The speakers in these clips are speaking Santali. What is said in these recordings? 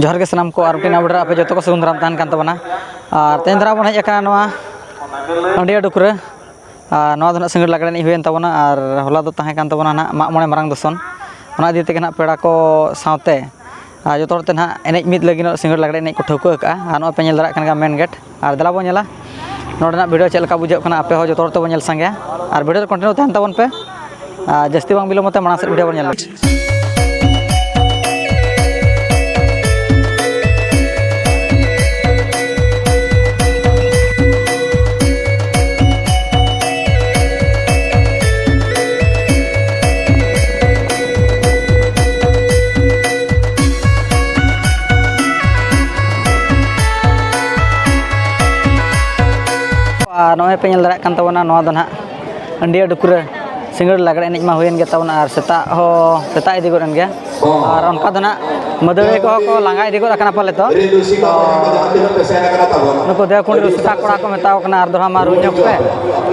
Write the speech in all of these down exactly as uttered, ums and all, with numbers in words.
ᱡᱚᱦᱟᱨ ᱜᱮ ᱥᱟᱱᱟᱢ ᱠᱚ, ᱟᱨ ᱢᱤᱫᱴᱤᱡ ᱱᱟᱣᱟ video ᱨᱮ ᱟᱯᱮ ᱡᱚᱛᱚ ᱠᱚ ᱥᱟᱹᱜᱩᱱ ᱫᱟᱨᱟᱢ ᱛᱟᱦᱮᱱ ᱠᱟᱱ ᱛᱟᱵᱚᱱᱟ᱾ ᱟᱨ ᱛᱮᱦᱮᱧ ᱫᱷᱟᱨᱟ ᱵᱚᱱ ᱦᱮᱡ ᱟᱠᱟᱱᱟ ᱱᱚᱣᱟ ᱦᱟᱺᱰᱤᱭᱟᱹ ᱰᱩᱠᱨᱟᱹ᱾ ᱟᱨ ᱱᱚᱣᱟ ᱫᱚ ᱱᱟᱜ ᱥᱤᱸᱜᱟᱹᱲ ᱞᱟᱜᱽᱲᱮ ᱮᱱᱮᱡ ᱦᱩᱭᱮᱱ ᱛᱟᱵᱚᱱᱟ, ᱟᱨ ᱦᱚᱞᱟ ᱫᱚ ᱛᱟᱦᱮᱸ ᱠᱟᱱ ᱛᱟᱵᱚᱱᱟ ᱱᱟᱜ ᱢᱟᱜ ᱢᱚᱬᱮ ᱢᱟᱨᱟᱝ ᱫᱚᱥᱚᱱ᱾ ᱚᱱᱟ ᱤᱫᱤ ᱛᱮᱜᱮ ᱱᱟᱜ ᱯᱮᱲᱟ ᱠᱚ ᱥᱟᱶᱛᱮ ᱟᱨ ᱡᱚᱛᱚ ᱦᱚᱲ ᱛᱮ ᱱᱟᱜ ᱮᱱᱮᱡ ᱢᱤᱫ ᱞᱟᱹᱜᱤᱫ ᱱᱚᱜᱼᱚᱭ ᱥᱤᱸᱜᱟᱹᱲ ᱞᱟᱜᱽᱲᱮ ᱮᱱᱮᱡ ᱠᱚ ᱴᱷᱟᱹᱣᱠᱟᱹ ᱟᱠᱟᱫᱼᱟ᱾ ᱟᱨ ᱱᱚᱜᱼᱚᱭ ᱯᱮ ᱧᱮᱞ ᱫᱟᱲᱮᱭᱟᱜ ᱠᱟᱱ ᱜᱮᱭᱟ ᱢᱮᱱ ᱜᱮᱴ᱾ ᱟᱨ ᱫᱮᱞᱟ ᱵᱚᱱ ᱧᱮᱞᱟ ᱱᱚᱰᱮᱱᱟᱜ video ᱪᱮᱫ ᱞᱮᱠᱟ ᱵᱩᱡᱷᱟᱹᱜ ᱠᱟᱱᱟ, ᱟᱯᱮ ᱦᱚᱸ ᱡᱚᱛᱚ ᱦᱚᱲ ᱛᱮᱵᱚᱱ ᱧᱮᱞ ᱥᱟᱸᱜᱮᱭᱟ᱾ ᱟᱨ video ᱨᱮ continue ᱛᱟᱦᱮᱱ ᱛᱟᱵᱚᱱ ᱯᱮ᱾ ᱟᱨ ᱡᱟᱹᱥᱛᱤ ᱵᱟᱝ ᱵᱤᱞᱚᱢ ᱠᱟᱛᱮ ᱢᱟᱲᱟᱝ ᱥᱮᱫ video ᱵᱚᱱ ᱧᱮᱞ ᱞᱮᱜᱮ᱾ ᱟᱨ ᱱᱚᱜᱼᱚᱭ ᱯᱮ ᱧᱮᱞ ᱫᱟᱲᱮᱭᱟᱜ ᱠᱟᱱ ᱛᱟᱵᱚᱱᱟ, ᱱᱚᱣᱟ ᱫᱚ ᱱᱟᱦᱟᱜ ᱦᱟᱺᱰᱤᱭᱟᱹ ᱰᱩᱠᱨᱟᱹ ᱥᱤᱸᱜᱟᱹᱲ ᱞᱟᱜᱽᱲᱮ ᱮᱱᱮᱡ ᱢᱟ ᱦᱩᱭᱮᱱ ᱜᱮ ᱛᱟᱵᱚᱱᱟ, ᱟᱨ ᱥᱮᱛᱟᱜ ᱦᱚᱸ ᱥᱮᱛᱟᱜ ᱤᱫᱤ ᱜᱚᱫ ᱮᱱ ᱜᱮᱭᱟ᱾ ᱟᱨ ᱚᱱᱠᱟ ᱫᱚ ᱱᱟᱦᱟᱜ ᱢᱟᱹᱫᱟᱹᱲᱤᱭᱟᱹ ᱠᱚᱦᱚᱸ ᱠᱚ ᱞᱟᱸᱜᱟ ᱤᱫᱤ ᱜᱚᱫ ᱟᱠᱟᱱᱟ ᱯᱟᱞᱮ ᱛᱚ᱾ ᱱᱩᱠᱩ ᱫᱮᱣᱠᱩᱸᱰ ᱨᱩᱥᱤᱠᱟ ᱠᱚᱲᱟ ᱠᱚ ᱢᱮᱛᱟᱣ ᱠᱟᱱᱟ, ᱟᱨ ᱫᱚᱲᱦᱟ ᱢᱟ ᱨᱩ ᱧᱚᱜ ᱯᱮ,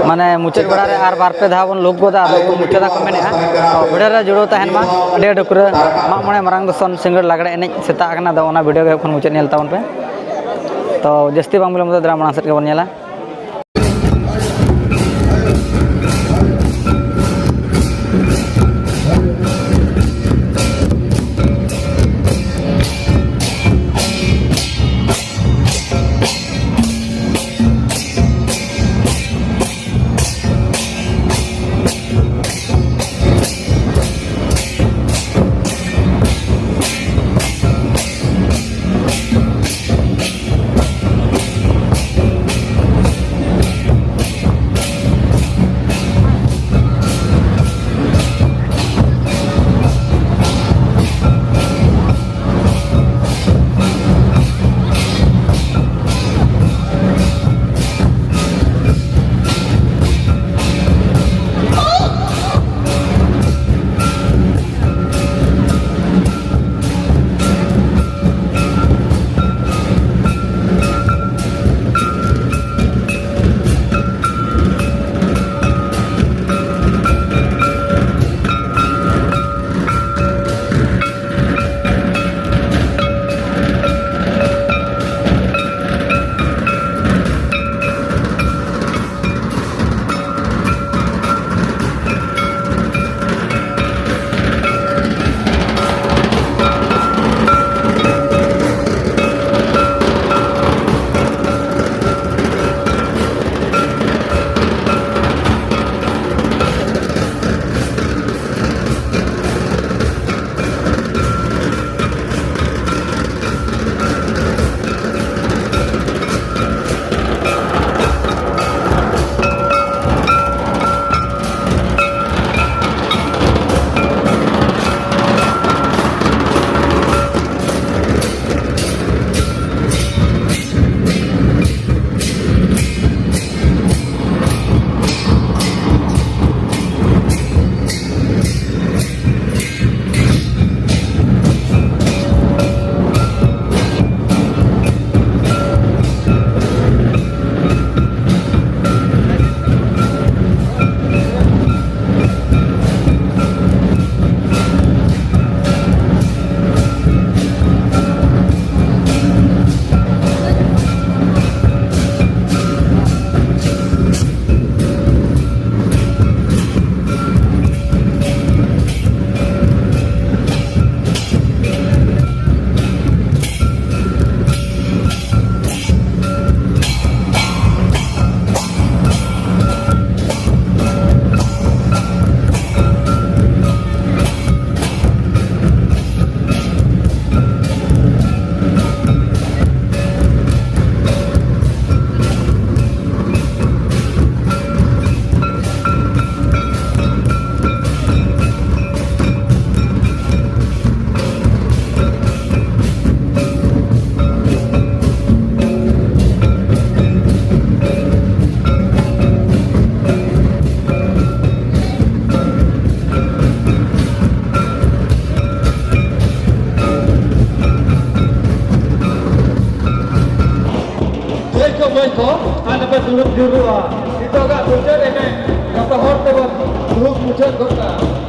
ᱢᱟᱱᱮ ᱢᱩᱪᱟᱹᱫ ᱵᱮᱲᱟ ᱨᱮ ᱟᱨ ᱵᱟᱨ ᱯᱮ ᱫᱷᱟᱣ ᱵᱚᱱ ᱞᱩᱯ ᱜᱚᱫᱟ, ᱟᱫᱚ ᱠᱚ ᱢᱩᱪᱟᱹᱫᱟ ᱠᱚ ᱢᱮᱱᱮᱫᱼᱟ᱾ ᱛᱚ video ᱨᱮ ᱡᱩᱲᱟᱹᱣ ᱛᱟᱦᱮᱱ ᱢᱟ᱾ ᱦᱟᱺᱰᱤᱭᱟᱹ ᱰᱩᱠᱨᱟᱹ ᱢᱟᱜ ᱢᱚᱬᱮ ᱢᱟᱨᱟᱝ ᱫᱚᱥᱚᱱ ᱥᱤᱸᱜᱟᱹᱲ ᱞᱟᱜᱽᱲᱮ ᱮᱱᱮᱡ ᱥᱮᱛᱟᱜ ᱟᱠᱟᱱᱟ, ᱟᱫᱚ ᱚᱱᱟ video ᱜᱮ ᱦᱟᱸᱜ ᱠᱷᱟᱱ ᱢᱩᱪᱟᱹᱫ ᱧᱮᱞ ᱛᱟᱵᱚᱱ ᱯᱮ᱾ ᱛᱚ ᱡᱟᱹᱥᱛᱤ ᱵᱟᱝ ᱵᱤᱞᱚᱢ ᱠᱟᱛᱮ ᱫᱮᱞᱟ ᱢᱟᱲᱟᱝ ᱥᱮᱫ ᱜᱮᱵᱚᱱ ᱧᱮᱞᱟ᱾ ᱠᱚ ᱟᱨ ᱱᱚᱰᱮ ᱫᱩᱲᱩᱵ ᱡᱟᱹᱨᱩᱲᱚᱜᱼᱟ᱾ ᱱᱤᱛᱚᱜᱟᱜ ᱢᱩᱪᱟᱹᱫ ᱮᱱᱮᱡ ᱜᱟᱯᱟ ᱦᱚᱲ ᱛᱮᱵᱚᱱ ᱫᱩᱲᱩᱵ ᱢᱩᱪᱟᱹᱫ ᱜᱚᱫ ᱠᱟᱜᱼᱟ᱾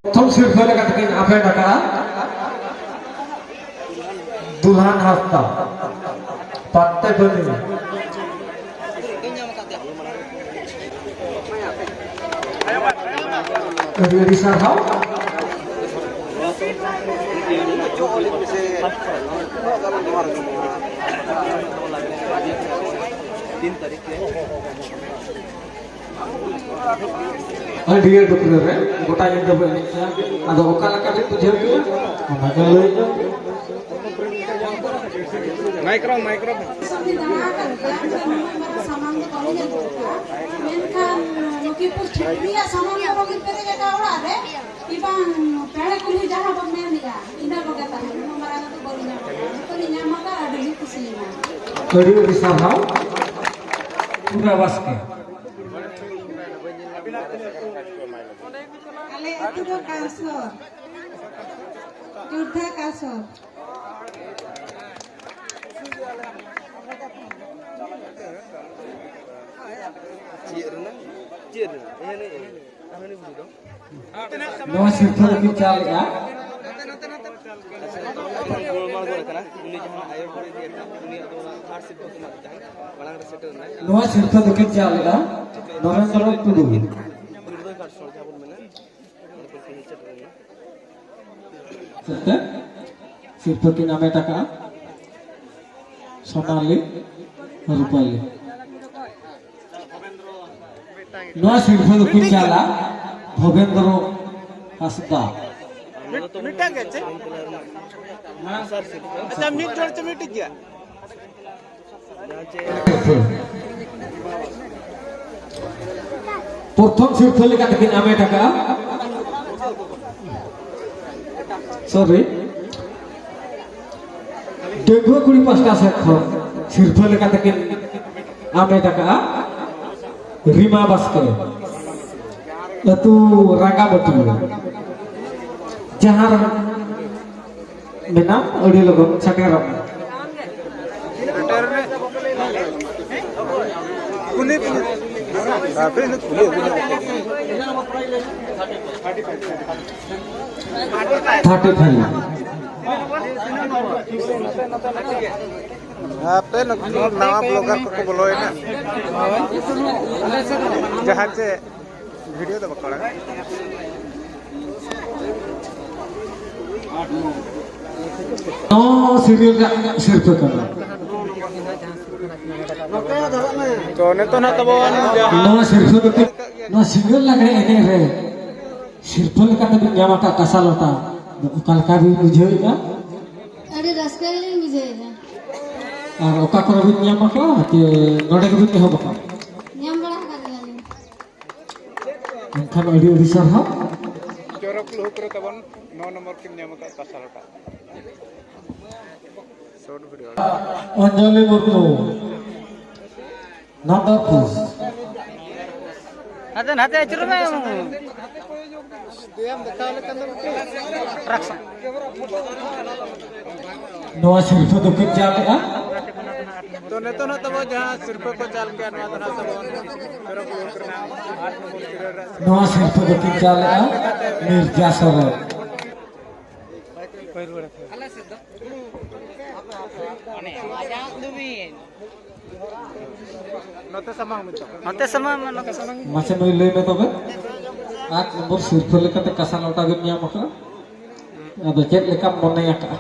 ᱯᱨᱚᱛᱷᱚᱢ ᱥᱤᱨᱯᱷᱟᱹ ᱞᱮᱠᱟ ᱛᱮᱠᱤᱱ ᱦᱟᱢᱮᱴ ᱟᱠᱟᱫᱼᱟ ᱫᱩᱞᱦᱟᱱ ᱦᱟᱸᱥᱫᱟ, ᱯᱟᱛᱛᱮ ᱵᱟᱹᱱᱤ᱾ ᱟᱹᱰᱤ ᱟᱹᱰᱤ ᱥᱟᱨᱦᱟᱣ᱾ ᱦᱟᱹᱨᱭᱟᱹᱲ ᱰᱩᱠᱨᱟᱹ ᱨᱮ ᱜᱚᱴᱟ ᱧᱤᱫᱟᱹ ᱵᱚ ᱮᱱᱮᱡ ᱠᱟᱱᱟ᱾ ᱟᱫᱚ ᱚᱠᱟ ᱞᱮᱠᱟ ᱵᱤᱱ ᱵᱩᱡᱷᱟᱹᱣ ᱠᱮᱫᱟ? ᱚᱱᱟ ᱜᱮ ᱞᱟᱹᱭ ᱧᱚᱜ ᱵᱤᱱ᱾ Micro, micro. ᱥᱟᱢᱟᱝ ᱫᱚ ᱵᱟᱹᱞᱤᱧ ᱟᱹᱜᱩ ᱠᱟᱜᱼᱟ, ᱢᱮᱱᱠᱷᱟᱱ ᱞᱚᱠᱷᱤᱢᱯᱩᱨ ᱪᱷᱟᱹᱴᱭᱟᱹᱨ ᱥᱟᱢᱟᱝ ᱫᱚ ᱵᱟᱹᱞᱤᱧ ᱯᱮᱨᱮᱡ ᱟᱠᱟᱫ ᱚᱲᱟᱜ ᱨᱮ, ᱠᱤ ᱵᱟᱝ ᱯᱮᱲᱟ ᱠᱩᱞᱦᱤ ᱡᱟᱦᱟᱸ ᱵᱚᱱ ᱢᱮᱱᱮᱜᱼᱟ, ᱤᱱᱟᱹ ᱠᱚᱜᱮ ᱛᱟᱦᱮᱸ ᱞᱮᱱᱟ᱾ ᱢᱟᱨᱟᱝ ᱟᱹᱛᱩ ᱵᱟᱹᱞᱤᱧ ᱧᱟᱢ ᱟᱠᱟᱫᱼᱟ, ᱱᱤᱛᱚᱜ ᱞᱤᱧ ᱧᱟᱢ ᱟᱠᱟᱫᱼᱟ, ᱟᱹᱰᱤ ᱞᱤᱧ ᱠᱩᱥᱤᱭᱮᱱᱟ᱾ ᱟᱹᱰᱤ ᱟᱹᱰᱤ ᱥᱟᱨᱦᱟᱣ᱾ ᱯᱩᱨᱟ ᱵᱟᱥᱠᱮ᱾ ᱟᱞᱮ ᱟᱹᱛᱩ ᱫᱚ ᱠᱟᱥᱚᱨ, ᱡᱳᱫᱽᱫᱷᱟ ᱠᱟᱥᱚᱨ᱾ ᱪᱮᱫ ᱨᱮᱱᱟᱜ? ᱪᱮᱫ ᱨᱮᱱᱟᱜ? ᱮᱱᱮᱡ, ᱮᱱᱮᱡ᱾ ᱱᱚᱣᱟ ᱥᱤᱨᱯᱷᱟᱹ ᱫᱚᱠᱤᱱ ᱪᱟᱞ ᱞᱮᱜᱼᱟ᱾ ᱟᱪᱪᱷᱟ, ᱛᱚ, ᱟᱵᱚ ᱜᱚᱲᱚ ᱠᱟᱱᱟ᱾ ᱩᱱᱤ ᱡᱟᱦᱟᱸ ᱟᱭᱳ ᱦᱚᱲ ᱤᱫᱤᱭᱟᱠᱟᱱ, ᱩᱱᱤᱭᱟᱜ ᱫᱚ ᱚᱱᱟ ᱛᱷᱟᱨᱰ ᱥᱤᱨᱯᱷᱟᱹ ᱠᱚ ᱮᱢᱟᱫᱮ ᱛᱟᱦᱮᱸᱫ᱾ ᱢᱟᱲᱟᱝ ᱨᱮ ᱥᱮᱴᱮᱨ ᱮᱱᱟᱭ᱾ ᱱᱚᱣᱟ ᱥᱤᱨᱯᱷᱟᱹ ᱫᱚᱠᱤᱱ ᱪᱟᱞ ᱞᱮᱜᱼᱟ ᱱᱚᱨᱮᱱᱫᱨᱚ ᱴᱩᱰᱩ᱾ ᱩᱱᱤ ᱫᱚ ᱠᱟᱴᱥᱚᱲ ᱡᱟᱦᱟᱸ ᱵᱚᱱ ᱢᱮᱱᱟ᱾ ᱥᱮᱛᱮ ᱥᱤᱨᱯᱷᱟᱹ ᱠᱤᱱ ᱦᱟᱢᱮᱴ ᱟᱠᱟᱫᱼᱟ ᱥᱳᱱᱟᱞᱤ ᱨᱩᱯᱟᱞᱤ᱾ ᱱᱚᱣᱟ ᱥᱤᱨᱯᱷᱟᱹ ᱫᱚᱠᱤᱱ ᱪᱟᱞᱟ ᱵᱷᱚᱵᱮᱱᱫᱨᱚ ᱦᱟᱸᱥᱫᱟ᱾ ᱢᱤᱫ-, ᱢᱤᱫᱴᱟᱝ ᱜᱮ ᱪᱮ? ᱟᱪᱪᱷᱟ, ᱢᱤᱫ ᱦᱚᱲ ᱪᱮ ᱢᱤᱫᱴᱤᱡ ᱜᱮᱭᱟ? ᱯᱨᱚᱛᱷᱚᱢ ᱥᱤᱨᱯᱷᱟᱹ ᱞᱮᱠᱟ ᱛᱮᱠᱤᱱ ᱦᱟᱢᱮᱴ ᱟᱠᱟᱫᱼᱟ᱾ ᱥᱚᱨᱤ, ᱰᱟᱺᱜᱩᱣᱟᱹ ᱠᱩᱲᱤ ᱯᱟᱥᱴᱟ ᱥᱮᱫ ᱠᱷᱚᱱ ᱥᱤᱨᱯᱷᱟᱹ ᱞᱮᱠᱟ ᱛᱮᱠᱤᱱ ᱦᱟᱢᱮᱴ ᱟᱠᱟᱫᱼᱟ ᱨᱤᱢᱟ ᱵᱟᱥᱠᱮ, ᱟᱹᱛᱩ ᱨᱟᱸᱜᱟᱢᱟᱹᱴᱤᱭᱟᱹ, ᱡᱟᱦᱟᱸ ᱨᱮ ᱢᱮᱱᱟᱢ, ᱟᱹᱰᱤ ᱞᱚᱜᱚᱱ ᱥᱮᱴᱮᱨᱚᱜ ᱢᱮ᱾ ᱥᱮᱴᱮᱨ ᱢᱮ᱾ ᱠᱩᱞᱤ, ᱠᱩᱞᱤ᱾ ᱦᱟᱯᱮ, ᱤᱧ ᱫᱚ ᱠᱩᱞᱤ ᱟᱹᱜᱩ ᱧᱚᱜ ᱠᱚᱜᱮ᱾ Thirty five. ᱟᱯᱮ ᱱᱩᱠᱩ ᱱᱟᱣᱟ ᱵᱞᱚᱜᱟᱨ ᱠᱚᱠᱚ ᱵᱚᱞᱚᱭᱮᱱᱟ᱾ ᱡᱟᱦᱟᱸ ᱪᱮ ᱵᱷᱤᱰᱤᱭᱳ ᱫᱚ ᱵᱟᱠᱚ ᱟᱲᱟᱜᱟ᱾ ᱱᱚᱣᱟ ᱥᱤᱨᱤᱭᱟᱞ ᱨᱮᱭᱟᱜ ᱥᱤᱨᱯᱟᱹ ᱠᱟᱱᱟ᱾ ᱛᱚ ᱱᱤᱛᱚᱜ ᱱᱟᱜ ᱛᱟᱵᱚᱱ ᱡᱟᱦᱟᱸ ᱱᱚᱣᱟ ᱥᱤᱨᱯᱟᱹ ᱫᱚ ᱱᱚᱣᱟ ᱥᱤᱸᱜᱟᱹᱲ ᱞᱟᱜᱽᱲᱮ ᱮᱱᱮᱡ ᱨᱮ ᱥᱤᱨᱯᱟᱹ ᱞᱮᱠᱟᱛᱮ ᱵᱤᱱ ᱧᱟᱢ ᱟᱠᱟᱫ ᱠᱟᱸᱥᱟ ᱞᱚᱴᱟ ᱫᱚ ᱚᱠᱟ ᱞᱮᱠᱟ ᱵᱤᱱ ᱵᱩᱡᱷᱟᱹᱣᱮᱫᱼᱟ? ᱟᱹᱰᱤ ᱨᱟᱹᱥᱠᱟᱹ ᱜᱮᱞᱤᱧ ᱵᱩᱡᱷᱟᱹᱣᱮᱫᱟ᱾ ᱟᱨ ᱚᱠᱟ ᱠᱚᱨᱮ ᱵᱤᱱ ᱧᱟᱢ ᱟᱠᱟᱫᱼᱟ ᱪᱮ ᱱᱚᱰᱮ ᱜᱮᱵᱤᱱ ᱮᱦᱚᱵ ᱟᱠᱟᱫᱼᱟ? ᱧᱟᱢ ᱵᱟᱲᱟ ᱟᱠᱟᱫ ᱜᱮᱭᱟᱞᱤᱧ᱾ ᱮᱱᱠᱷᱟᱱ ᱟᱹᱰᱤ ᱟᱹᱰᱤ ᱥᱟᱨᱦᱟᱣ᱾ ᱪᱚᱨᱚᱠ ᱞᱩᱦᱩᱠ ᱨᱮ ᱛᱟᱵᱚᱱ ᱱᱚ ᱱᱚᱢᱵᱚᱨ ᱠᱤᱱ ᱧᱟᱢ ᱟᱠᱟᱫ ᱠᱟᱸᱥᱟ ᱞᱚᱴᱟ᱾ Short video. Anjali Murmu, number four. ᱦᱟᱱᱛᱮ ᱱᱟᱛᱮ ᱟᱹᱪᱩᱨᱚᱜ ᱢᱮ᱾ ᱱᱚᱣᱟ ᱥᱤᱨᱯᱟᱹ ᱫᱚᱠᱤᱱ ᱪᱟᱞᱮᱜᱼᱟ᱾ ᱛᱚ ᱱᱤᱛᱚᱜ ᱱᱟᱜ ᱛᱟᱵᱚ ᱡᱟᱦᱟᱸ ᱥᱤᱨᱯᱟᱹ ᱠᱚ ᱪᱟᱞ ᱠᱮᱜᱼᱟ, ᱱᱚᱣᱟ ᱫᱚ ᱱᱟᱜ ᱛᱟᱵᱚ ᱪᱚᱨᱚᱠ ᱞᱩᱦᱩᱠ ᱨᱮᱱᱟᱜ ᱟᱴ ᱱᱚᱢᱵᱚᱨ ᱥᱤᱨᱤᱭᱟᱞ ᱨᱮ᱾ ᱱᱚᱣᱟ ᱥᱤᱨᱯᱟᱹ ᱫᱚᱠᱤᱱ ᱪᱟᱞᱮᱜᱼᱟ ᱢᱤᱨᱡᱟ ᱥᱚᱨᱮᱱ᱾ ᱱᱚᱛᱮ ᱥᱟᱢᱟᱝ ᱢᱮ ᱛᱚ᱾ ᱱᱚᱛᱮ ᱥᱟᱢᱟᱝ ᱢᱮ, ᱱᱚᱛᱮ ᱥᱟᱢᱟᱝ ᱢᱮ᱾ ᱢᱟᱥᱮ ᱢᱟᱹᱭ ᱞᱟᱹᱭ ᱢᱮ ᱛᱚᱵᱮ, ᱟᱴ ᱱᱚᱢᱵᱚᱨ ᱥᱤᱨᱯᱟᱹ ᱞᱮᱠᱟᱛᱮ ᱠᱟᱸᱥᱟ ᱞᱚᱴᱟ ᱵᱤᱱ ᱧᱟᱢ ᱟᱠᱟᱫᱼᱟ, ᱟᱫᱚ ᱪᱮᱫ ᱞᱮᱠᱟᱢ ᱢᱚᱱᱮ ᱟᱠᱟᱫᱼᱟ?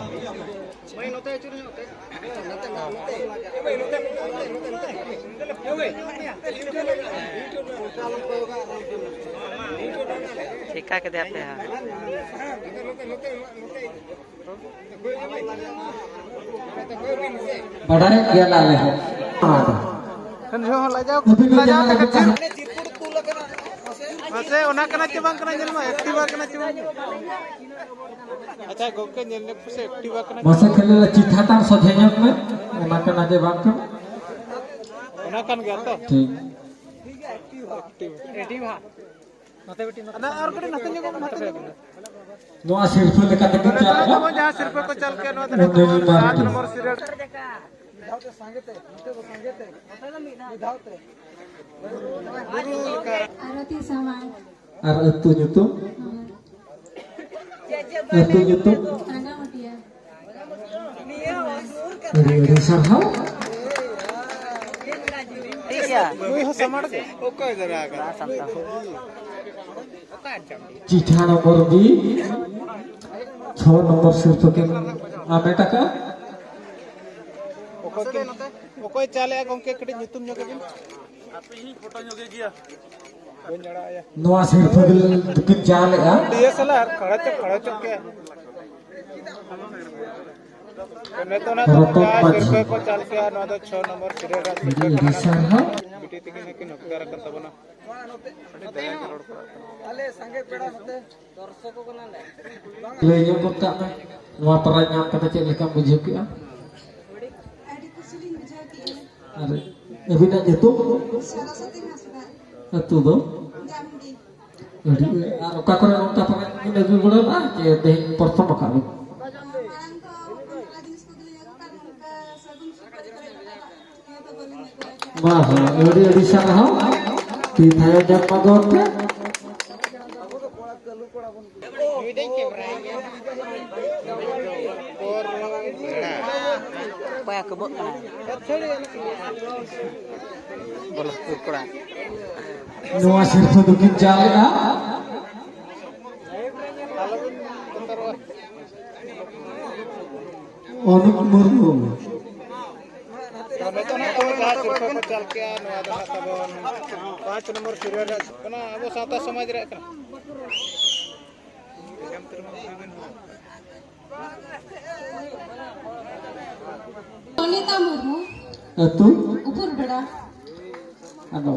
ᱪᱮᱠᱟ ᱠᱮᱫᱮᱭᱟ ᱯᱮ ᱦᱟᱸᱜ? ᱵᱟᱰᱟᱭᱮᱫ ᱜᱮᱭᱟᱞᱮ ᱟᱞᱮ ᱦᱚᱸ᱾ ᱩᱱ ᱡᱚᱦᱚᱜ ᱦᱚᱸ ᱞᱟᱡᱟᱣ, ᱟᱹᱵᱤᱱ ᱫᱚ ᱞᱟᱡᱟᱣ ᱡᱟᱦᱟᱸ ᱛᱮ ᱞᱮᱠᱟ ᱠᱟᱹᱪᱤᱨ᱾ ᱢᱟᱥᱮ, ᱚᱱᱟ ᱠᱟᱱᱟ ᱪᱮ ᱵᱟᱝ ᱠᱟᱱᱟ, ᱧᱮᱞ ᱢᱮ, ᱮᱠᱴᱤᱵᱷᱟ ᱠᱟᱱᱟ ᱪᱮ ᱵᱟᱝ? ᱟᱪᱪᱷᱟ, ᱜᱚᱝᱠᱮ, ᱧᱮᱞ ᱧᱚᱜ ᱯᱮᱥᱮ, ᱮᱠᱴᱤᱵᱷᱟ ᱠᱟᱱᱟ ᱪᱮ ᱢᱟᱥᱮ ᱵᱟᱝ? ᱠᱷᱟᱹᱞᱤ ᱞᱮ ᱪᱤᱛᱷᱟ ᱛᱟᱢ ᱥᱚᱡᱷᱮ ᱧᱚᱜ ᱢᱮ, ᱚᱱᱟ ᱠᱟᱱᱟ ᱪᱮ ᱵᱟᱝ ᱠᱟᱱᱟ? ᱚᱱᱟ ᱠᱟᱱ ᱜᱮᱭᱟ ᱛᱚ? ᱴᱷᱤᱠ᱾ ᱮᱠᱴᱤᱵᱷᱟ᱾ ᱱᱚᱛᱮ ᱵᱤᱴᱤ, ᱱᱚᱛᱮ᱾ ᱟᱨ ᱠᱟᱹᱴᱤᱡ ᱱᱚᱛᱮ ᱧᱚᱜᱚᱜ ᱢᱮ, ᱱᱚᱛᱮ ᱧᱚᱜᱚᱜ ᱢᱮ᱾ ᱱᱚᱣᱟ ᱥᱤᱨᱯᱟᱹ ᱞᱮᱠᱟᱛᱮ ᱠᱚ ᱪᱟᱞᱟᱜᱼᱟ᱾ ᱱᱚᱣᱟ ᱡᱟᱦᱟᱸ ᱥᱤᱨᱯᱟᱹ ᱠᱚ ᱪᱟᱞ ᱠᱮᱫ, ᱱᱚᱣᱟ ᱫᱚ ᱩᱱᱤ ᱱᱤᱛᱚᱜ ᱢᱟᱨᱰᱤ᱾ ᱥᱟᱛ ᱱᱚᱢᱵᱚᱨ ᱥᱤᱨᱤᱭᱟᱞ᱾ ᱟᱨᱚᱛᱤ ᱥᱟᱢᱟᱝ᱾ ᱟᱨ ᱟᱹᱛᱩ ᱧᱩᱛᱩᱢ? ᱟᱹᱛᱩ ᱧᱩᱛᱩᱢ? ᱟᱹᱰᱤ ᱟᱹᱰᱤ ᱥᱟᱨᱦᱟᱣ᱾ ᱴᱷᱤᱠ ᱜᱮᱭᱟ᱾ ᱱᱩᱭ ᱦᱚᱸ ᱥᱟᱢᱟᱲ ᱜᱮ᱾ ᱚᱠᱚᱭ ᱫᱟᱨᱟ ᱟᱠᱟᱱᱟ? ᱥᱟᱱᱛᱟᱲ᱾ ᱪᱤᱴᱷᱟ ᱱᱚᱢᱵᱚᱨ ᱵᱤ, ᱪᱷᱚ ᱱᱚᱢᱵᱚᱨ ᱥᱤᱨᱯᱷᱟᱹ ᱠᱤᱱ ᱦᱟᱢᱮᱴ ᱟᱠᱟᱫᱼᱟ᱾ ᱚᱠᱚᱭ ᱠᱤᱱ, ᱚᱠᱚᱭ ᱪᱟᱞᱮᱜᱼᱟ ᱜᱚᱢᱠᱮ? ᱠᱟᱹᱴᱤᱡ ᱧᱩᱛᱩᱢ ᱧᱚᱜ ᱟᱹᱵᱤᱱ᱾ ᱵᱟᱹᱧ ᱟᱲᱟᱜ ᱟᱭᱟ᱾ ᱱᱚᱣᱟ ᱥᱤᱨᱯᱷᱟᱹ ᱫᱚᱠᱤᱱ ᱪᱟᱞᱮᱜᱼᱟ᱾ ᱰᱤ ᱮᱥ ᱮᱞ ᱟᱨ ᱠᱷᱟᱲᱟ ᱪᱚ, ᱠᱷᱟᱲᱟ ᱪᱚ ᱠᱮ᱾ ᱱᱤᱛᱚᱜ ᱚᱱᱟ ᱫᱚ ᱨᱚᱛᱚᱱ ᱡᱟᱦᱟᱸ ᱢᱟᱹᱡᱷᱤ᱾ ᱥᱤᱨᱯᱷᱟᱹ ᱠᱚ ᱪᱟᱞ ᱠᱮᱜᱼᱟ, ᱱᱚᱣᱟ ᱫᱚ ᱪᱷᱚ ᱱᱚᱢᱵᱚᱨ ᱥᱤᱨᱤᱭᱟᱞ ᱨᱮ ᱟᱹᱰᱤ ᱥᱤᱨᱯᱷᱟᱹ ᱟᱹᱰᱤ ᱠᱟᱱᱟ᱾ ᱥᱟᱨᱦᱟᱣ᱾ ᱵᱤᱴᱤ ᱛᱤᱠᱤᱱ ᱦᱚᱸᱠᱤᱱ ᱦᱚᱠᱫᱟᱨ ᱟᱠᱟᱱ ᱛᱟᱵᱚᱱᱟ᱾ ᱟᱹᱰᱤ ᱫᱟᱭᱟ ᱜᱮ ᱨᱚᱲ ᱠᱚ ᱨᱟᱜ ᱠᱟᱱᱟ᱾ ᱞᱟᱹᱭ ᱧᱚᱜ ᱜᱚᱫ ᱠᱟᱜ ᱢᱮ, ᱱᱚᱣᱟ ᱯᱨᱟᱭᱤᱡᱽ ᱧᱟᱢ ᱠᱟᱛᱮ ᱪᱮᱫ ᱞᱮᱠᱟᱢ ᱵᱩᱡᱷᱟᱹᱣ ᱠᱮᱜᱼᱟ? ᱟᱹᱰᱤ ᱠᱩᱥᱤ ᱞᱤᱧ ᱵᱩᱡᱷᱟᱹᱣ ᱠᱮᱜᱼᱟ᱾ ᱟᱨ ᱟᱹᱵᱤᱱᱟᱜ ᱧᱩᱛᱩᱢ? ᱥᱚᱨᱚᱥᱚᱛᱤ ᱦᱟᱸᱥᱫᱟ᱾ ᱟᱹᱛᱩ ᱫᱚ? ᱡᱟᱢᱰᱤ᱾ ᱟᱹᱰᱤ, ᱟᱨ ᱚᱠᱟ ᱠᱚᱨᱮ ᱱᱚᱝᱠᱟ ᱯᱨᱟᱭᱤᱡᱽ ᱵᱤᱱ ᱟᱹᱜᱩ ᱵᱟᱲᱟ ᱞᱮᱫᱼᱟ ᱪᱮ ᱛᱮᱦᱮᱧ ᱯᱨᱚᱛᱷᱚᱢ ᱟᱠᱟᱫ ᱵᱤᱱ? ᱢᱟᱲᱟᱝ ᱫᱚ ᱚᱱᱠᱟ ᱡᱤᱱᱤᱥ ᱠᱚᱫᱚ ᱞᱤᱧ ᱟᱹᱜᱩ ᱠᱟᱜ, ᱱᱚᱝᱠᱟ ᱥᱟᱹᱜᱩᱱ ᱥᱩᱯᱟᱹᱨᱤ ᱠᱚᱨᱮ ᱫᱚ ᱱᱤᱭᱟᱹ ᱫᱚ ᱵᱟᱹᱞᱤᱧ ᱟᱹᱜᱩ ᱟᱠᱟᱫᱼᱟ᱾ ᱵᱟᱦ, ᱟᱹᱰᱤ ᱟᱹᱰᱤ ᱥᱟᱨᱦᱟᱣ᱾ ᱛᱤ ᱛᱷᱟᱭᱚ ᱡᱟᱠ ᱢᱟ ᱜᱚᱢᱠᱮ᱾ ᱚᱠᱚᱭ ᱠᱚᱵᱚᱜ ᱠᱟᱱᱟ? ᱵᱚᱞᱚ ᱠᱚᱲᱟ᱾ ᱱᱚᱣᱟ ᱥᱤᱨᱯᱷᱟᱹ ᱫᱚᱠᱤᱱ ᱪᱟᱞᱮᱜᱼᱟ᱾ ᱚᱱᱩᱯ ᱢᱩᱨᱢᱩ᱾ ᱱᱤᱛᱚᱜ ᱱᱟᱜ ᱛᱟᱵᱚᱱ ᱡᱟᱦᱟᱸ ᱥᱤᱨᱯᱷᱟᱹ ᱠᱚ ᱪᱟᱞ ᱠᱮᱜᱼᱟ, ᱱᱚᱣᱟ ᱫᱚ ᱱᱟᱜ ᱛᱟᱵᱚᱱ ᱯᱟᱸᱪ ᱱᱚᱢᱵᱚᱨ ᱥᱤᱨᱤᱭᱟᱞ ᱨᱮᱭᱟᱜ ᱠᱟᱱᱟ, ᱟᱵᱚ ᱥᱟᱶᱛᱟ ᱥᱚᱢᱟᱡᱽ ᱨᱮᱭᱟᱜ ᱠᱟᱱᱟ᱾ ᱚᱱᱤᱛᱟ ᱢᱩᱨᱢᱩ᱾ ᱟᱹᱛᱩ? ᱩᱯᱩᱨ ᱵᱮᱲᱟ᱾ ᱟᱫᱚ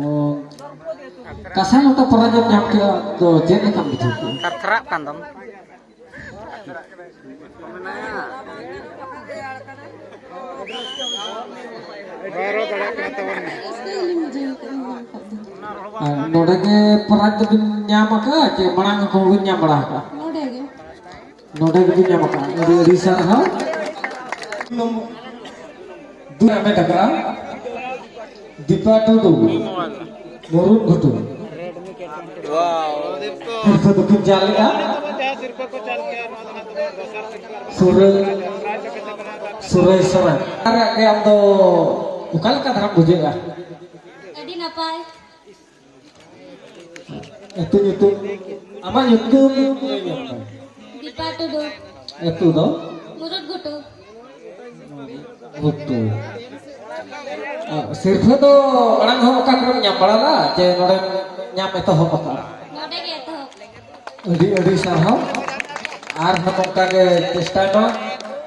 ᱠᱟᱥᱟ ᱞᱚᱴᱟ ᱯᱚᱨᱟ ᱡᱚᱢ ᱧᱟᱢ ᱠᱮᱫᱟ ᱫᱚ ᱪᱮᱫ ᱞᱮᱠᱟᱢ ᱵᱩᱡᱷᱟᱹᱣ ᱠᱮᱫᱟ? ᱛᱷᱟᱨ ᱛᱷᱟᱨᱟᱜ ᱠᱟᱱ ᱫᱚᱢ᱾ ᱵᱟᱭ ᱨᱚᱲ ᱫᱟᱲᱮᱭᱟᱜ ᱠᱟᱱᱟ ᱛᱟᱵᱚᱱ᱾ ᱨᱟᱹᱥᱠᱟᱹ ᱜᱮᱞᱤᱧ ᱵᱩᱡᱷᱟᱹᱣ ᱠᱮᱫᱟ ᱧᱟᱢ ᱠᱟᱛᱮ᱾ ᱟᱨ ᱱᱚᱰᱮ ᱜᱮ ᱯᱨᱟᱭᱤᱡᱽ ᱫᱚᱵᱤᱱ ᱧᱟᱢ ᱟᱠᱟᱫᱼᱟ ᱪᱮ ᱢᱟᱲᱟᱝ ᱦᱚᱸᱵᱤᱱ ᱧᱟᱢ ᱵᱟᱲᱟ ᱟᱠᱟᱫᱼᱟ? ᱱᱚᱰᱮ ᱜᱮ᱾ ᱱᱚᱰᱮ ᱜᱮᱵᱤᱱ ᱧᱟᱢ ᱟᱠᱟᱫᱼᱟ᱾ ᱟᱹᱰᱤ ᱟᱹᱰᱤ ᱥᱟᱨᱦᱟᱣ᱾ ᱫᱩ ᱦᱟᱢᱮᱴ ᱟᱠᱟᱫᱼᱟ ᱫᱤᱯᱟ ᱴᱩᱰᱩ, ᱢᱩᱨᱩᱢ ᱜᱷᱩᱴᱩ᱾ ᱥᱤᱨᱯᱟᱹ ᱫᱚᱠᱤᱱ ᱪᱟᱞ ᱞᱮᱜᱼᱟ᱾ ᱥᱩᱨᱟᱹᱭ, ᱥᱩᱨᱟᱹᱭ ᱥᱚᱨᱮᱱ᱾ ᱟᱨ ᱜᱮ ᱟᱢ ᱫᱚ ᱚᱠᱟ ᱞᱮᱠᱟ ᱫᱷᱟᱨᱟᱢ ᱵᱩᱡᱷᱟᱹᱣᱮᱜᱼᱟ? ᱟᱹᱰᱤ ᱱᱟᱯᱟᱭ᱾ ᱟᱹᱛᱩ ᱧᱩᱛᱩᱢ, ᱟᱢᱟᱜ ᱧᱩᱛᱩᱢ ᱞᱟᱹᱭ ᱧᱚᱜ ᱢᱮ᱾ ᱫᱤᱯᱟ ᱴᱩᱰᱩ᱾ ᱟᱹᱛᱩ ᱫᱚ? ᱢᱩᱨᱩᱫ ᱜᱷᱩᱴᱩ᱾ ᱜᱷᱩᱴᱩ᱾ ᱟᱨ ᱥᱤᱨᱯᱷᱟᱹ ᱫᱚ ᱢᱟᱲᱟᱝ ᱦᱚᱸ ᱚᱠᱟ ᱠᱚᱨᱮᱢ ᱧᱟᱢ ᱵᱟᱲᱟ ᱞᱮᱫᱟ ᱪᱮ ᱱᱚᱰᱮᱢ ᱧᱟᱢ ᱮᱛᱚᱦᱚᱵ ᱟᱠᱟᱫᱼᱟ? ᱱᱚᱰᱮ ᱜᱮ ᱮᱛᱚᱦᱚᱵ᱾ ᱟᱹᱰᱤ ᱟᱹᱰᱤ ᱥᱟᱨᱦᱟᱣ᱾ ᱟᱨᱦᱚᱸ ᱱᱚᱝᱠᱟ ᱜᱮ ᱪᱮᱥᱴᱟᱭ ᱢᱟ,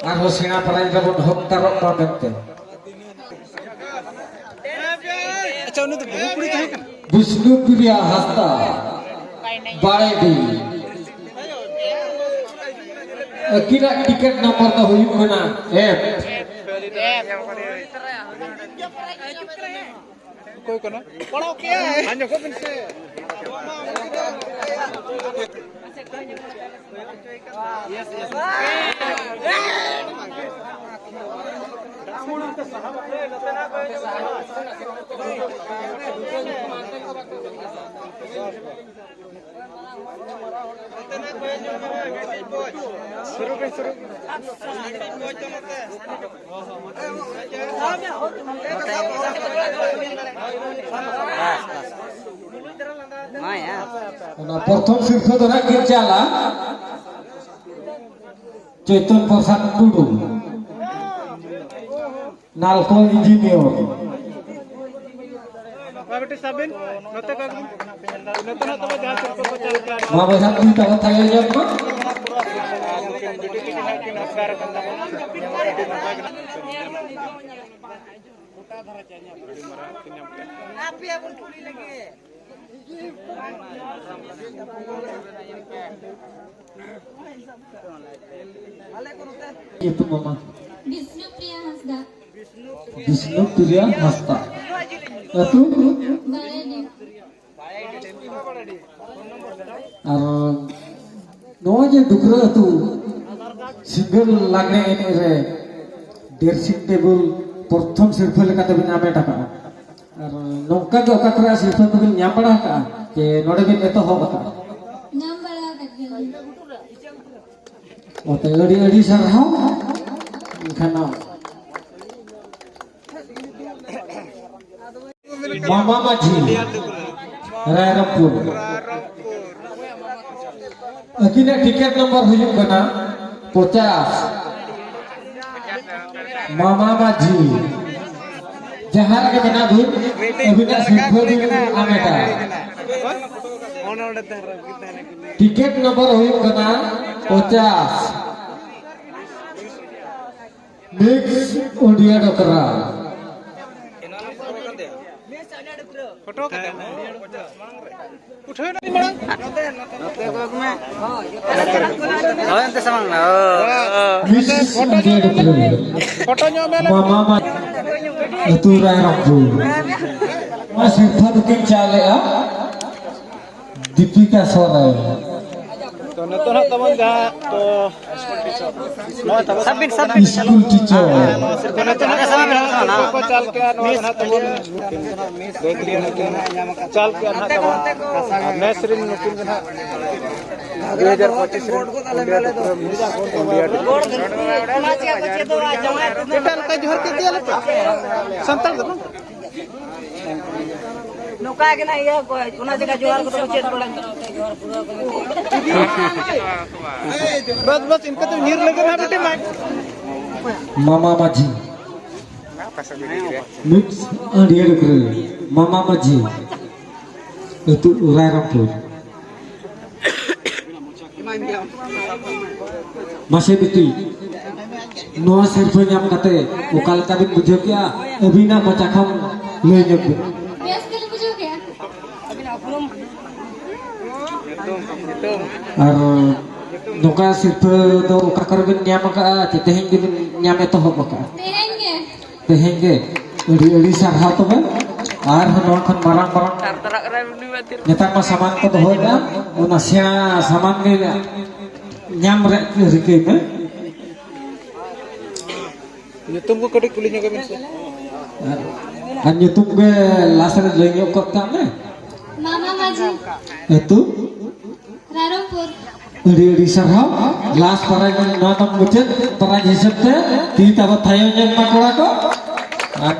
ᱟᱨᱦᱚᱸ ᱥᱮᱬᱟ ᱯᱨᱟᱭᱤᱡᱽ ᱨᱮᱵᱚᱱ ᱦᱚᱠᱫᱟᱨᱚᱜ ᱢᱟ ᱢᱮᱱᱛᱮ᱾ ᱟᱪᱪᱷᱟ, ᱩᱱᱤ ᱫᱚ ᱵᱟᱹᱦᱩ ᱠᱩᱲᱤ ᱛᱟᱦᱮᱸ ᱠᱟᱱᱟ? ᱵᱤᱥᱱᱩᱯᱨᱤᱭᱟ ᱦᱟᱸᱥᱫᱟ, ᱵᱟᱲᱮᱰᱤ᱾ ᱟᱹᱠᱤᱱᱟᱜ ᱴᱤᱠᱤᱴ ᱱᱚᱢᱵᱚᱨ ᱫᱚ ᱦᱩᱭᱩᱜ ᱠᱟᱱᱟ ᱮᱯᱷ᱾ ᱚᱠᱚᱭ ᱠᱟᱱᱟ? ᱯᱟᱲᱦᱟᱣ ᱠᱮᱜᱼᱟᱭ᱾ ᱟᱸᱡᱚᱢ ᱠᱚᱜ ᱵᱤᱱ ᱥᱮ᱾ ᱚᱱᱟ ᱯᱨᱚᱛᱷᱚᱢ ᱥᱤᱨᱯᱷᱟᱹ ᱫᱚ ᱱᱟᱜ ᱠᱤᱱ ᱪᱟᱞᱟ ᱪᱳᱭᱛᱚᱱ ᱯᱨᱚᱥᱟᱫᱽ ᱴᱩᱰᱩ, ᱱᱟᱞᱠᱳ ᱤᱧᱡᱤᱱᱤᱭᱚᱨ᱾ ᱢᱟ ᱵᱮᱴᱤ ᱥᱟᱵ ᱵᱤᱱ, ᱱᱚᱛᱮ ᱠᱚᱭᱚᱜ ᱵᱤᱱ᱾ ᱱᱚᱛᱮ ᱱᱟᱜ ᱛᱚᱵᱮ ᱡᱟᱦᱟᱸ ᱥᱤᱨᱯᱟᱹ ᱠᱚ ᱪᱟᱞ ᱠᱟᱱᱟ᱾ ᱢᱟ ᱵᱚᱭᱦᱟ ᱠᱚ ᱛᱟᱵᱚ ᱛᱟᱭᱚᱢ ᱧᱚᱜ ᱢᱟ᱾ ᱟᱯᱮ ᱵᱚᱱ ᱠᱩᱞᱤ ᱞᱟᱹᱜᱤᱫ᱾ ᱧᱩᱛᱩᱢ ᱢᱟᱢᱟ? ᱵᱤᱥᱱᱩᱯᱨᱤᱭᱟ ᱦᱟᱸᱥᱫᱟ᱾ ᱵᱤᱥᱱᱩᱯᱨᱤᱭᱟ ᱦᱟᱸᱥᱫᱟ᱾ ᱟᱹᱛᱩ? ᱵᱟᱲᱮᱰᱤ᱾ ᱟᱨ ᱱᱚᱣᱟ ᱡᱮ ᱰᱩᱠᱨᱟᱹ ᱟᱹᱛᱩ ᱥᱤᱸᱜᱟᱹᱲ ᱞᱟᱜᱽᱲᱮ ᱮᱱᱮᱡ ᱨᱮ ᱰᱨᱮᱥᱤᱝ ᱴᱮᱵᱩᱞ ᱯᱨᱚᱛᱷᱚᱢ ᱥᱤᱨᱯᱷᱟᱹ ᱞᱮᱠᱟᱛᱮ ᱵᱤᱱ ᱦᱟᱢᱮᱴ ᱟᱠᱟᱫᱼᱟ, ᱟᱨ ᱱᱚᱝᱠᱟ ᱜᱮ ᱚᱠᱟ ᱠᱚᱨᱮ ᱥᱤᱨᱯᱷᱟᱹ ᱠᱚᱵᱤᱱ ᱧᱟᱢ ᱵᱟᱲᱟ ᱟᱠᱟᱫᱼᱟ? ᱪᱮ ᱱᱚᱰᱮ ᱵᱤᱱ ᱮᱛᱚᱦᱚᱵ ᱟᱠᱟᱫᱼᱟ? ᱧᱟᱢ ᱵᱟᱲᱟ ᱟᱠᱟᱫ ᱜᱮᱭᱟᱞᱤᱧ᱾ ᱚᱛᱮ ᱟᱹᱰᱤ ᱟᱹᱰᱤ ᱥᱟᱨᱦᱟᱣ᱾ ᱮᱱᱠᱷᱟᱱ ᱢᱟᱢᱟ ᱢᱟᱹᱡᱷᱤ, ᱨᱟᱭᱨᱚᱝᱯᱩᱨ᱾ ᱟᱹᱠᱤᱱᱟᱜ ᱴᱤᱠᱤᱴ ᱱᱚᱢᱵᱚᱨ ᱦᱩᱭᱩᱜ ᱠᱟᱱᱟ ᱯᱚᱪᱟᱥ᱾ ᱢᱟᱢᱟ ᱢᱟᱹᱡᱷᱤ, ᱡᱟᱦᱟᱸ ᱨᱮᱜᱮ ᱢᱮᱱᱟᱜ ᱵᱤᱱ, ᱟᱹᱵᱤᱱᱟᱜ ᱥᱤᱨᱯᱟᱹ ᱵᱤᱱ ᱦᱟᱢᱮᱴᱟ᱾ ᱴᱤᱠᱤᱴ ᱱᱚᱢᱵᱚᱨ ᱦᱩᱭᱩᱜ ᱠᱟᱱᱟ ᱯᱚᱪᱟᱥ᱾ ᱢᱤᱠᱥ ᱳᱰᱤᱭᱟ ᱰᱚᱠᱨᱟ᱾ ᱯᱷᱳᱴᱳ ᱠᱟᱛᱮ ᱩᱴᱷᱟᱹᱣ ᱮᱱᱟ ᱢᱟᱲᱟᱝ᱾ ᱱᱚᱛᱮ ᱠᱚᱭᱚᱜ ᱢᱮ᱾ ᱦᱳᱭ, ᱚᱱᱛᱮ ᱥᱟᱢᱟᱝ ᱢᱮ᱾ ᱦᱳᱭ᱾ ᱢᱤᱥ ᱯᱷᱳᱴᱳ ᱧᱚᱜ ᱢᱮ᱾ ᱯᱷᱳᱴᱳ ᱧᱚᱜ ᱢᱮ᱾ ᱢᱟᱢᱟ ᱢᱟ ᱟᱹᱛᱩ ᱨᱟᱭᱨᱚᱝᱯᱩᱨ᱾ ᱱᱚᱣᱟ ᱥᱤᱨᱯᱷᱟᱹ ᱫᱚᱠᱤᱱ ᱪᱟᱞᱮᱜᱼᱟ᱾ ᱫᱤᱯᱤᱠᱟ ᱥᱚᱨᱮᱱ᱾ ᱛᱚ, ᱱᱤᱛᱚᱜ ᱦᱟᱸᱜ ᱛᱟᱵᱚᱱ ᱡᱟᱦᱟᱸ, ᱛᱚ, ᱱᱚᱜᱼᱚᱭ ᱛᱟᱵᱚᱱ ᱥᱟᱵ ᱵᱤᱱ, ᱥᱟᱵ ᱵᱤᱱ᱾ School teacher. ᱛᱚ, ᱱᱤᱛᱚᱜ ᱦᱟᱸᱜ ᱛᱟᱵᱚᱱ ᱡᱟᱦᱟᱸ ᱠᱚ ᱪᱟᱞ ᱠᱮᱜᱼᱟ, ᱱᱚᱣᱟ ᱫᱚ ᱦᱟᱸᱜ ᱛᱟᱵᱚᱱ ᱪᱟᱞ ᱠᱮᱜᱼᱟ ᱦᱟᱸᱜ ᱛᱟᱵᱚᱱ᱾ ᱟᱨ ᱱᱮᱥ ᱨᱤᱱ ᱱᱩᱠᱤᱱ ᱫᱚ ᱦᱟᱸᱜ ᱫᱩ ᱦᱟᱡᱟᱨ ᱯᱚᱸᱪᱤᱥ ᱨᱤᱱ ᱤᱱᱰᱤᱭᱟ ᱴᱩᱯᱨᱟᱹ ᱢᱤᱥ ᱤᱱᱰᱤᱭᱟ ᱴᱩᱯᱨᱟᱹ᱾ ᱮᱴᱟᱜ ᱞᱮᱠᱟ ᱡᱚᱦᱟᱨ ᱠᱮᱫ ᱜᱮᱭᱟ ᱞᱮ ᱛᱚ᱾ ᱥᱟᱱᱛᱟᱲ ᱫᱚ ᱵᱟᱝ? ᱱᱚᱝᱠᱟ ᱜᱮ ᱱᱟᱜ ᱤᱭᱟᱹ ᱠᱚ, ᱚᱱᱟ ᱡᱟᱭᱜᱟ ᱡᱚᱦᱟᱨ ᱠᱚᱫᱚ ᱠᱚ ᱪᱮᱫ ᱵᱟᱲᱟ ᱠᱮᱫᱟ᱾ ᱵᱟᱥ, ᱵᱟᱥ, ᱤᱱᱠᱟᱹ ᱛᱮ ᱧᱤᱨ ᱞᱟᱹᱜᱤᱫ ᱦᱟᱸᱜ ᱢᱤᱫᱴᱤᱡ ᱢᱟᱭᱤᱠ᱾ ᱢᱟᱢᱟ ᱢᱟᱹᱡᱷᱤ᱾ ᱢᱤᱫ ᱟᱹᱰᱤ ᱟᱹᱰᱤ ᱢᱟᱢᱟ ᱢᱟᱹᱡᱷᱤ᱾ ᱟᱹᱛᱩ ᱨᱟᱭᱨᱚᱝᱯᱩᱨ᱾ ᱢᱟᱥᱮ ᱵᱤᱴᱤ, ᱱᱚᱣᱟ ᱥᱤᱨᱯᱟᱹ ᱧᱟᱢ ᱠᱟᱛᱮ ᱚᱠᱟ ᱞᱮᱠᱟ ᱵᱤᱱ ᱵᱩᱡᱷᱟᱹᱣ ᱠᱮᱜᱼᱟ? ᱟᱹᱵᱤᱱᱟᱜ ᱢᱚᱪᱟ ᱠᱷᱚᱱ ᱞᱟᱹᱭ ᱧᱚᱜ ᱵᱤᱱ᱾ ᱵᱮᱥ ᱜᱮᱞᱤᱧ ᱵᱩᱡᱷᱟᱹᱣ ᱠᱮᱜᱼᱟ᱾ ᱟᱨ ᱱᱚᱝᱠᱟ ᱥᱤᱨᱯᱟᱹ ᱫᱚ ᱚᱠᱟ ᱠᱚᱨᱮ ᱵᱤᱱ ᱧᱟᱢ ᱟᱠᱟᱫᱼᱟ? ᱪᱮ ᱛᱮᱦᱮᱧ ᱜᱮᱵᱤᱱ ᱧᱟᱢ ᱮᱛᱚᱦᱚᱵ ᱟᱠᱟᱫᱼᱟ? ᱛᱮᱦᱮᱧ ᱜᱮ᱾ ᱛᱮᱦᱮᱧ ᱜᱮ᱾ ᱟᱹᱰᱤ ᱟᱹᱰᱤ ᱥᱟᱨᱦᱟᱣ ᱛᱚᱵᱮ᱾ ᱟᱨ ᱱᱚᱣᱟ ᱠᱷᱚᱱ ᱢᱟᱨᱟᱝ ᱢᱟᱨᱟᱝ ᱱᱮᱛᱟᱨ ᱢᱟ ᱥᱟᱢᱟᱱ ᱠᱚ ᱫᱚᱦᱚᱭᱮᱫᱟ, ᱚᱱᱟ ᱥᱮᱬᱟ ᱥᱟᱢᱟᱱ ᱜᱮ ᱧᱟᱢ ᱨᱮᱭᱟᱜ ᱨᱤᱠᱟᱹᱭ ᱢᱮ᱾ ᱧᱩᱛᱩᱢ ᱠᱚ ᱠᱟᱹᱴᱤᱡ ᱠᱩᱞᱤ ᱧᱚᱜ ᱵᱤᱱ ᱥᱮ᱾ ᱟᱨ, ᱟᱨ ᱧᱩᱛᱩᱢ ᱜᱮ ᱞᱟᱥ ᱨᱮ ᱞᱟᱹᱭ ᱧᱚᱜ ᱠᱚᱜ ᱠᱟᱜ ᱢᱮ᱾ ᱢᱟᱢᱟ ᱢᱟᱹᱡᱷᱤ᱾ ᱟᱹᱛᱩ? ᱨᱟᱭᱨᱚᱝᱯᱩᱨ᱾ ᱟᱹᱰᱤ ᱟᱹᱰᱤ ᱥᱟᱨᱦᱟᱣ᱾ ᱞᱟᱥ ᱯᱟᱨᱟᱡᱽ, ᱱᱚᱣᱟ ᱫᱚ ᱢᱩᱪᱟᱹᱫ ᱯᱟᱨᱟᱡᱽ ᱦᱤᱥᱟᱹᱵ ᱛᱮ ᱛᱤ ᱛᱟᱵᱚ ᱛᱷᱟᱭᱚ ᱧᱮᱞ ᱢᱟ ᱠᱚᱲᱟ ᱠᱚ᱾ ᱟᱨ